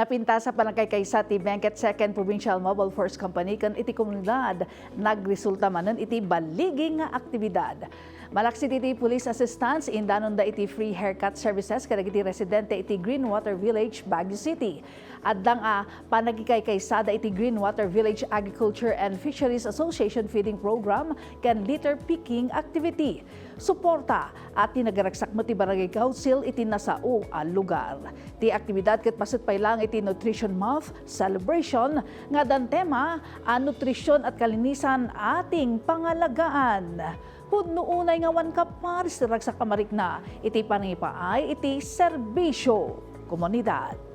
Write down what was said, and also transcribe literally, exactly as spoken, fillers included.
Napintas a panagkaykaysa ti Benguet Second Provincial Mobile Force Company ken iti komunidad, nagresulta manen iti baligi nga aktibidad. Malaksid iti police assistance, indanonda iti free haircut services kadagiti residente iti Green Water Village, Baguio City. Adda nga panagikaykaysa iti Green Water Village Agriculture and Fisheries Association Feeding Program ken litter picking activity. Suporta a ti nagaragsak met ti Barangay Council iti nasao a lugar. Ti aktibidad ket paset pay laeng iti Nutrition Month celebration nga addan tema a nutrisyon at kalinisan ating pangalagaan. Pudno unay nga awan kaparis ti ragsak a marikna iti panangipaay iti serbisyo komunidad.